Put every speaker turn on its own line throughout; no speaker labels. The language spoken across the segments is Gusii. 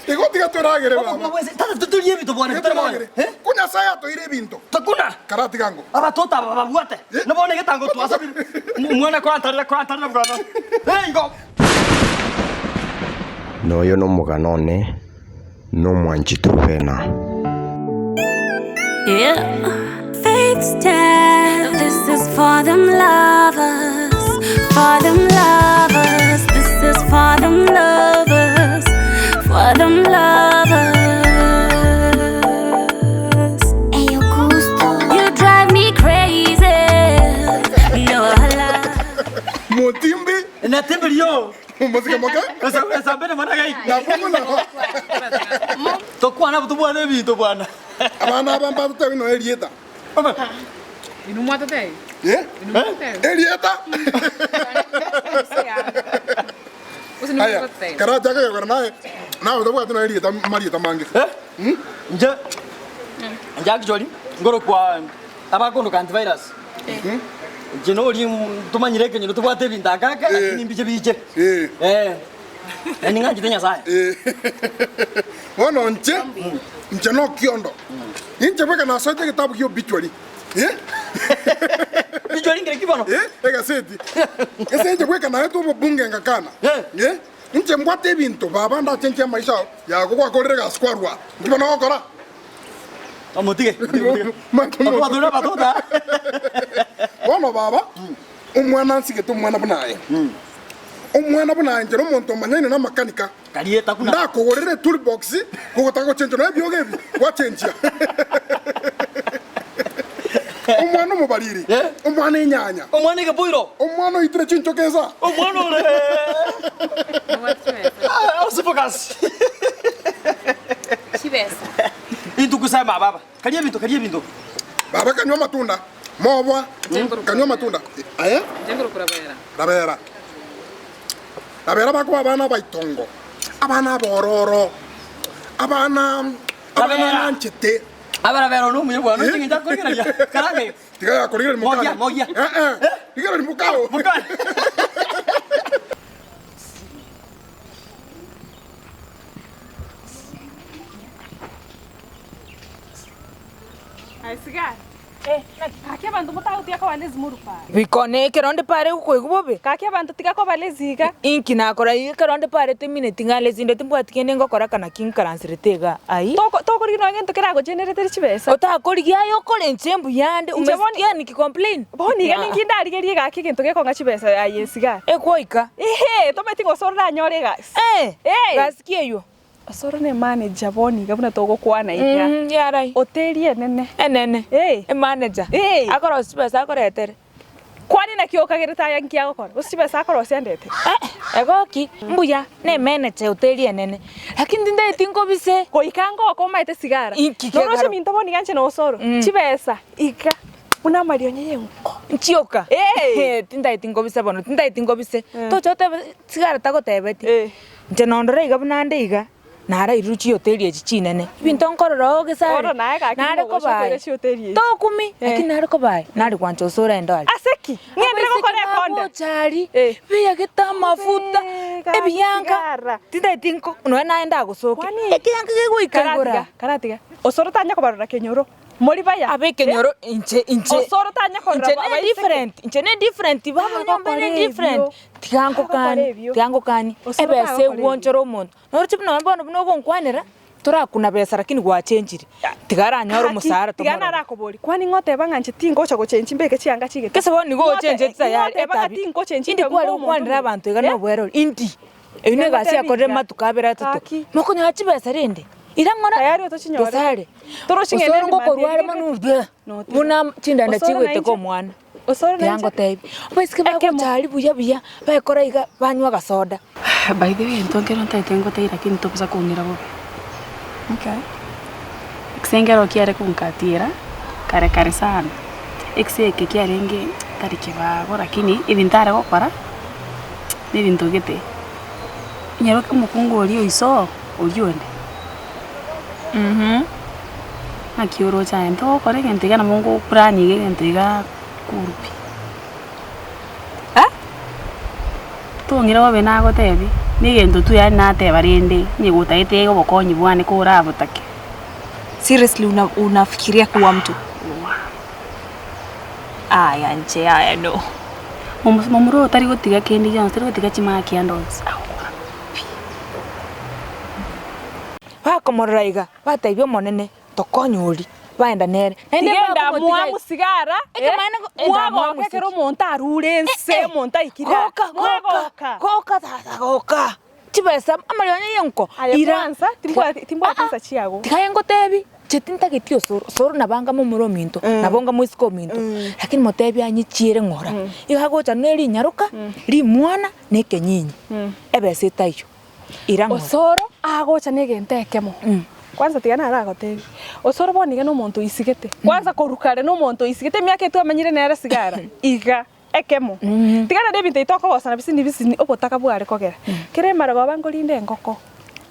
Igo tiga toragere baba.
Tata totorie ebinto bwana
Tiga
totari moyo.
toragere.
Eh?
Ko Nyasaye atoeire ebinto.
Tokuna.
Karatiga ango.
Abatoto aba babwate.
Eh?
Na bono egetango twasabire. Omwana koantarera koantarera bwana. Eh igo.
Noyo nomogano one nomwanchi Trufena.
Yeah. Faith step. This is for them lovers. For them lovers. This is for them lovers. For them lovers.
Ayo gusto.
You drive me crazy. No lie.
Motimbi,
Natemberio.
omosike moke,
Esambene mana gai.
nabwo buna
Tokwana tobwane ebinto bwana.
abana aba mbatotebi nonya erieta.
Inwe mwatotebi?
Eh?
Inwe mwatotebi?
Erieta.
Gose inwe
Aya,
mwatotebi?
karachake gokora naye, nawe tobwati nonya erieta marieta mange.
Eh? Inche inche actually ngorokwa abakondoka antivirus. Inche nori tomanyire ekenyoro tobwate ebinto aka aka lakini mbiche biche.
Eh.
Eh. Yaani ng'anchete Nyasaye.
Eh. Bono inche, inche nokiondo. Inche bweka nasoete egetabu kia obituary. Eh?
Obituary nkere ki bono?
Eh, egaseti. Ase inche bweka naetwe obobunge ngakana.
Eh.
Eh? Inche mbwate ebinto baba ndachenchie amaisha ao, yago gwakorire egasi kwarwa. Inki bono ogokora?
Omotige, motige, motige.
Mate moto.
Okobatura abatota.
Bono baba, omwana nsigete omwana buna aye. Omwana buna aye inche nomonto omanyaine namakanika.
Karieta kuna.
Ndakogorere etoolbox, kogotaka gochenchia nonya ebiogo ebi, gwachenchia. Omwana omobariri,
Eh.
omwana enyanya,
Omwana egeboiro.
omwana oitire chinchoka ensa.
Omwana ore.
Nobwate chibesa?
Ah, osipokasi.
Chibesa.
Intukusema baba. Karia ebinto, karia ebinto.
Baba kanywa amatunda, mobwa, kanywa amatunda. Aye,
Inche nkorokwa Rabera.
rabera. Rabera bakoba abana abaitongo, abana abororo, abana abana
Rabera.
nanchete.
Abarabera ono omuya bwana,
Eh?
oche ng'encho akorigereria. Karange.
Tiga yakorigereria
Mogia,
mokane.
mogia.
Eh eh, rigereria mokao.
Mokane.
Aye sigara. Eh, naki gaki abanto motagotiga koba lazy moruko aya.
Bikone ekero onde pare gokoigwa bobe.
Gaki abanto tiga koba lazy iga.
Inki nakora iga ekero onde pare temineti ng'a lazy inde timbwati kende ngokora kana ki nkaransirete igaa ayii.
Toko tokorigia nonye gento keragocheneretere chibesa.
Otakorigia aye okore inche mbuyande
Inche bono
umesikia niki complain?
Bono iga ninki ndarigerie gaki egento gekong'a chibesa aye sigara.
Ekwoika.
Ehe, tomanyeti gose oranyore egasi.
Eh,
Eh.
gasi ki eywo?
Osoro ne manager bono iga buna togokwana iga.
Mm, yarai.
Hoteli enene.
Enene.
Eh.
Emanager.
Eh.
Akorosia chibesa akoretere.
Kwani naki okagerete aya nki agokora? Gose chibesa akorosia andete?
Eh, egoki, mbuya, ne manager hoteli enene. Lakini tindageti nkobise.
Goika ngoka omaete sigara.
Inki
Noroche
kegaro?
minto bono iga inche na Osoro. Chibesa iga buna amarionya y'engoko.
Nchioka.
Eh.
Tindageti nkobise bono, tindageti nkobise. Tocha otebe sigara tagotebeti.
Eh.
Inche nondore iga buna nde iga, narairwe chihoteli echi chinene, ebinto nkorora oo gese are,
Bono naye gaki
nare
mogocha
koba aye,
okoira chihoteli echi.
tokumi,
Eh.
lakini nare koba aye, nare gwancha ase orende aria.
Ase ki? Ng'endere gokora
Abaiseke
ekonda.
bagocha aria,
Eh.
beyagete amafuta,
Obe, gaki
ebianka,
sigara.
tintageti nko nonya naye ndagosokia,
Kwani?
ekianka kegoika igoro
Karatiga,
aa.
karatiga. Osoro tanya kobarora kenyoro. Mori baya.
Abe ekenyoro inche inche
Osoro tanya korora
inche ne
abaiseke.
different inche ne different baba nyomba
Agokora
ne different
ebio.
tiga
Agokora
ngokanie
ebio.
tiga ngokanie
Osoro
ebesa
tagokora ebio.
egwonchora omonto noroche buna bono buna ogonkwanera torakuna besa lakini gwachenchire tiga aranyore
Gaki,
omosara
tiga
tomorore.
narakoborie, kwani ng'oteba ng'a inche tingocha gochenchi mbeke chianga chigete?
Gese bono nigo
Ng'ote-
ochencheti tayari
ng'oteba ng'a
etabi
tingochenchi
indi
mbe
kware
omonto
gokwanera
omuya.
abanto iga
Eh?
nobwerori indi eywo na egasi
Tiga
yakorire
ngotebi iga.
matuko abere atato
Gaki.
mokonyora chibesa rende. Ira ng'ora
Tayari otochinyore.
Gesare.
Torochi ng'ende
Osoro
rende
ngokorwa are
mambia
mono bwe.
Notire.
Buna chindanda
Osoro
chigoeteka
nainche.
omwana.
Osoro
Tiga
nainche.
ngotebi. Abaiseke
Ekemo.
bagocha aria buya buya, baekora iga banywa agasoda.
By the way intwe nkero ntaete ngotebia lakini tobosa kong'ira bobe.
Okay.
Ekese nkero kiare konkatiera, kare kare sana, ekese eke kiarenge tari kibago lakini ebinto are gokora, na ebinto gete. Onye omokungu oria oiso, oria onde. Naki oroche aye ntogokora egento iga nabo ngoplan iga egento iga kuru pi. Tong'ira bobe nagotebia. Negento tu yaani nateba rende, onye gotagete obokonyi bwane korabotake.
Seriously una unafikiria kuua mtu? Aya inche yaya no.
Momura oyo tari gotiga kende gionsi, tari gotiga chimaki ande onsi, agokora pi.
Bakomorora iga, batebia Omonene, Tokonyori. Baenda nere. Naende
Tiga
bakomotiga
endamwamu sigara, eh,
Ekemaene go- endamwamu
mwagoka ekero omonto arure ense,
Eh, eh,
omonto aikire aa,
goka, goka,
mwagoka.
goka tata goka. Chibesa amarionya yenko
Aye
ira.
kwanza, timbwati timbwati insa chiago.
Tiga aye ngotebi, inche tintageti osoro, osoro nabo anga momura ominto, nabo anga moiseke ominto, lakini motebi anyichiere ng'ora. Iga agocha ne rinyaroka, rimwana, na ekenyinyi, ebesa etaiyo, ira ng'ora.
Osoro agocha na egento ekemo, kwanza tiga naragotebi, osoro bono iga na omonto oisigete, kwanza korwa kare na omonto oisigete emiaka eye twamenyire nere sigara, iga. Ekemo, tiga naende ebinto ebi tokogosana bisini bisini obotaka bware kogera. Kera emaragoba nkorinde engoko,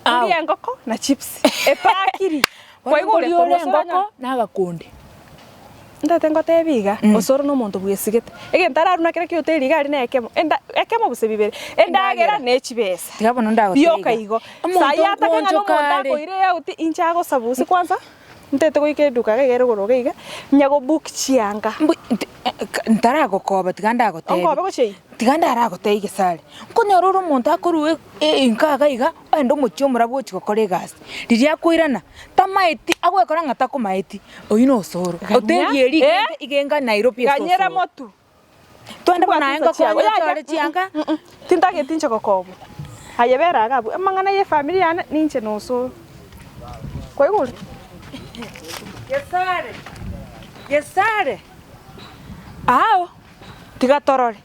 nkorie engoko na chips epakiri.
Bono
Kwaigure
nkorie
korwa
ore
osoro
engoko
onye
na agakonde.
Ntagete ngotebi iga, osoro na omonto bwesigete. Egento ararue na kera kioteri iga aria na ekemo, enda ekemo gose bibere, endagera na echibesa.
Tiga bono ndagotebia
Bioka
iga,
igo.
omonto
Sai atake ng'a na
nkoonchoka
omonto
are.
akoire eauti inche agosabusia kwanza. Ntete goika eduka iga iga ere igoro iga iga, onya go book chianga.
Mbu- nti- ntaragokoba tiga ndagotebie.
Onkobe gochia ime?
Tiga ndaragotebie gesare, nkonyora ore omonto akorwa enka iga iga, oende omochie omorabu ochia gokora egasi, riria akoirana, tamaeti agwekora ng'a takomaeti, oyio na osoro.
Ganya,
Otebi eria
eh?
igende igenga Nairobi ase
Ganyera
osoro.
motu.
Twende bono aye
Timbwati insa chiago.
ngokonya
Yaya,
ochore chianga.
Tintageti inche gokobwa. Aye bera iga abwo, amang'ana ye efamiri yane ninche nosoro. Kwaigure?
Gesare, Gesare, ao, tiga torore.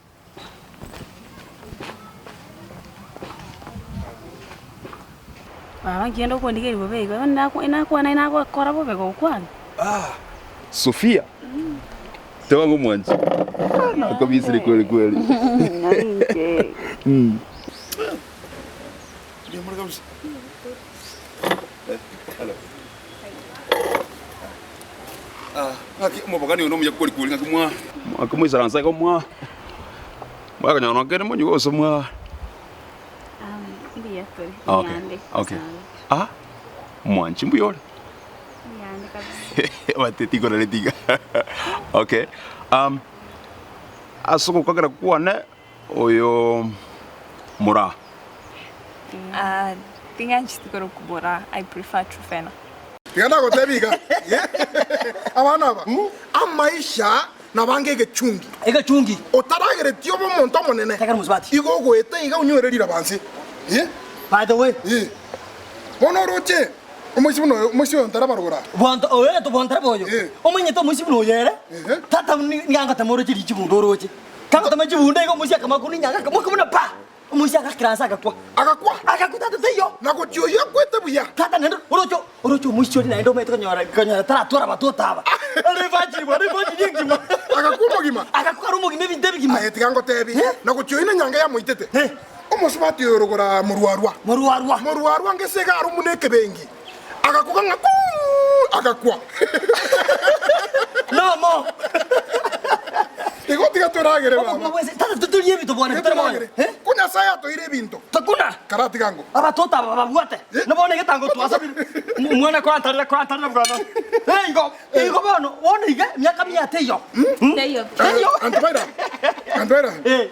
Baba nkienda okondigeria bobe igo, bono nakwana nagokora bobe gokwana.
Sofia, teba ng'a omwanchi. Ah, nakobisire kweli kweli.
Mbuya kabisa.
Hello. Ah, ng'aki omobogani oyo nomuya kweli kweli ng'aki mwa ng'aki moisaransa igo mwa mwakonyora nonye kende monywe gose mwa
Mbuya tore,
Okay,
mbuya ande.
okay. Ah, mwanchi mbuya ore?
Mbuya ande kabisa.
Bateti korareti iga. Okay, ase ogokagera kwane oyo moraa.
Ting'ancheti korokwa Moraa, I prefer Trufena.
Tiga ndagotebia iga, abana aba, amaisha nabange egechungi.
Egechungi.
Otarageretie obe omonto omonene,
Takera mosubati.
igo ogoeta iga onywere riraba nse.
By the way.
Bono oroche omoisia buna oyo, omoisia oyo ntarabarora.
Bwanto oyo tobwantere boyo. Omanyete omoisia buna oyo ere. Tata nigo angotema oroche richibunda oroche. Kangotema chibunda igo omoisia akamakuna inyanga akamoka buna pa! Omoisia agakira ase agakwa.
Agakwa?
Agakwa tata taiyo.
Na gochia oyio akwete buya.
Tata naende oroche oroche omoisia oria naende omanyete konyora konyora taratwara abatoto aba. Ere evanchiri bwana evanchiri engima.
Agakwa omogima?
Agakwa are omogima ebinto ebigima.
Aye tiga ngotebie, na gochia oyio nenyanga yamoitete. Omosubati oyo orogora morwarwa.
Morwarwa.
Morwarwa ngese iga aro buna ekebengi. Agakuga ng'a kuu! Agakwa.
Nomo.
Igo tiga toragere baba.
Obogima bwense tata totorie ebinto bwana
Tiga
totari
toragere. Ko Nyasaye atoeire ebinto.
Tokuna.
Karatiga ngo.
Abatoto aba babwate. Nabono egetango twasabire. Omwana korantarera korantarera bwana. Eh igo igo bono bono iga emiaka mia teiyo.
Teiyo.
Teiyo.
Antobaira. Antobaira.
Eh.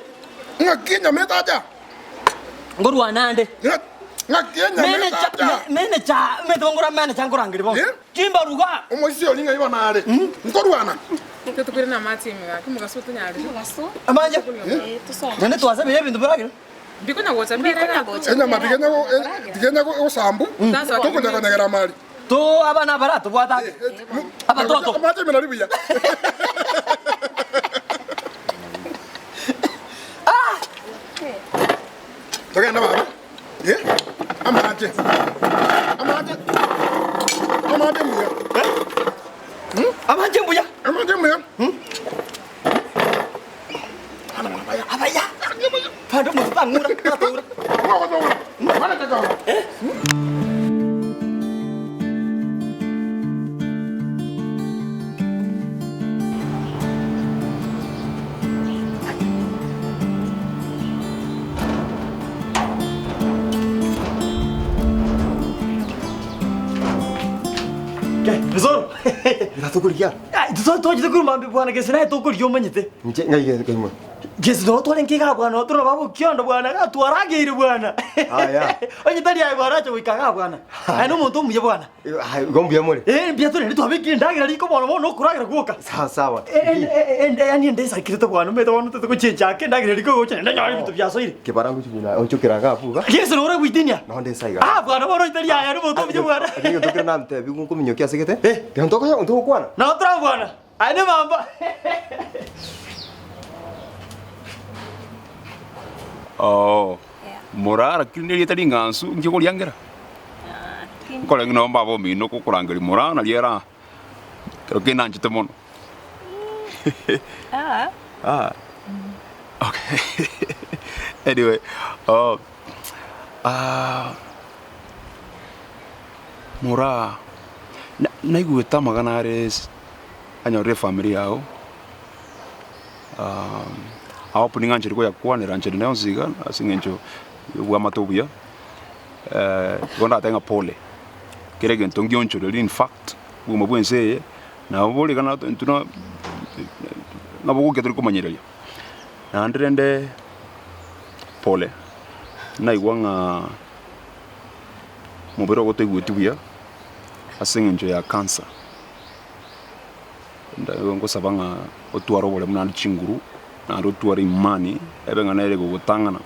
Ng'aki enyama etacha?
Ngorwana ande.
Ng'aki enyama etacha?
Menecha, omanyete ngora menecha nkorangeria bono. Chimbaruga.
Omoisia oria ng'ai bono are? Nkorwana.
Intwe tokoire na amache ime gaki omogaso otonyarire. Omogaso.
Amanje. Naende twasabire ebinto biragere.
Mbikonya gocha mbere gaki.
Enyama tigenya gosambu, tokonya konyegera amari.
To abana baratobwate ake. Abatoto.
Amache ime nari buya. Togende baba. Eh? Amache. Amache. Amache mbuya.
Amache mbuya.
Amache mbuya.
Abaya. Pando mutu tangura, tangura. Eh? Osoro.
Tokorigia.
Twachete korwa mambia bwana gese naye tokorigia omanyete.
Inche ng'ai gese kaimwa.
Gese noo twarenge igaa bwana, tore na baba Okiondo bwana, igaa twarageire bwana.
Aya.
Onye tari aye bwana acha goika igaa bwana. Aye na omonto omuya bwana.
Igo mbuya more?
Eh, mbuya tore naende twabekire endagera riko bono bono okoragera gwoka.
Sawa sawa.
Yaani ende esakirete bwana, omanyete bono totete gochencha ake endagera riko gocha naende onyore ebinto biasoire.
Kebara ngochi buna onchokera iga abwo iga.
Gese noro ogoitinia?
Nonde nsa iga.
Ah bwana bono tari aya nomonto omuya bwana.
Lakini egento kere namtebi nkominyokia ase gete, tiga ntokonya ntogokwana.
Nabo tore bwana. Aye nemambo.
Oo, moraa lakini nerieta ring'ansu inki okoriangera? Nkore ng'a nabo mbaba omino okorangeria moraa nario ere aa, ekero kende nanchete mono. Ah, okay anyway, oh, moraa, na- naigwete amagana are ase anyorire efamiri yago. I hope nigo ngancherwe koyakwanera nchera ende yonsi iga ase eng'encho ya obwamate obuya, igo ndatebe ng'a pole, kera egento ngionchoreria in fact, obogima bwa ense eye, nabo bore iga intwe na nabo bogokia tori komanyereria. Naende rende pole, naigwa ng'a mobere ogo toigweti buya ase eng'encho ya cancer. Ngosaba ng'a otware oboremu naende chinguru, naende otware imani, ebe ng'a nere egogotang'ana,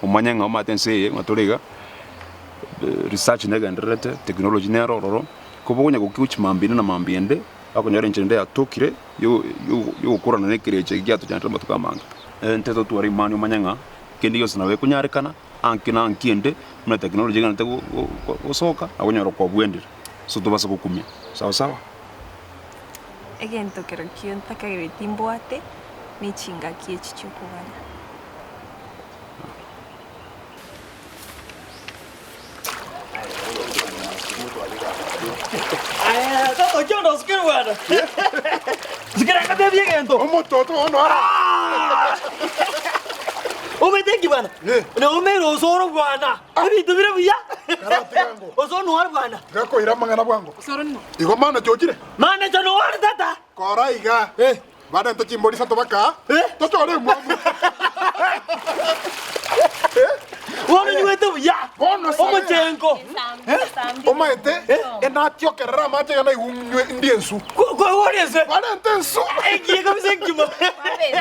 omanye ng'a omanyete ense eye ng'a tore iga, research negendererete, technology nere ororo, ko bokonya gokia gochia mambia ende na mambia ende, okonyora enchera ende yatokire yo- yo- yogokorana na ekerecha eke giatochandire amatuko amange. Intwe totware imani omanye ng'a kende gionsi nabo ekonyarekana, anki na anki ende, buna technology egendererete go- go- gosoka, nabo okonyora kwabwendire, so tobase gokumia, sawa sawa.
Egento kerokio ntakagereti mbwate nechingaki echi chi'okoganya.
Aya, tata okiondo osukire bwana. Sukira akatebia egento.
Omototo bono ara.
Omanyete nki bwana? Naumeire osoro bwana. Ebinto bire buya.
Karatiga ngo.
Osoro noare bwana.
Tiga koira amang'ana bwango.
Osoro ning'o?
Igo manache ochire?
Manache noare tata.
Kora iga. Barente chimbori isato baka. Tochore emwamu.
Bono nywete buya.
Bono sabe.
Omochengo.
Omaete enatiokerera amache iga naigwe nywe ndie ensu.
Kore ensu.
Barente ensu.
Ekiya kabisa ekimo.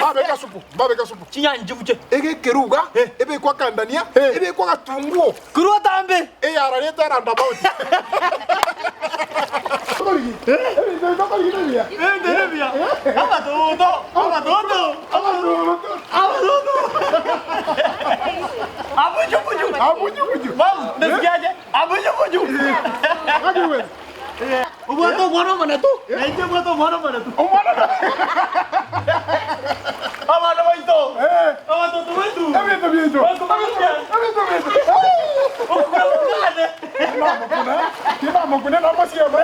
Babeka supu, babeka supu.
Chinyanya chibuche.
Egekeruga, ebekwa akandania, ebekwa agatunguo.
Korwa atambe.
Eyararete roundabout.
Amatoto, amatoto, amatoto, amatoto. Abuju buju.
Abuju buju.
Mam, nasikiaje? Abuju buju. Obwate omwana omone tu. Nainche obwate omwana omone tu.
Omwana na.
Abana baito. Abatoto baitu.
Ebinto binto. Ebinto binto.
Okukura mukane.
Kinamokuna. Kinamokuna namosiema.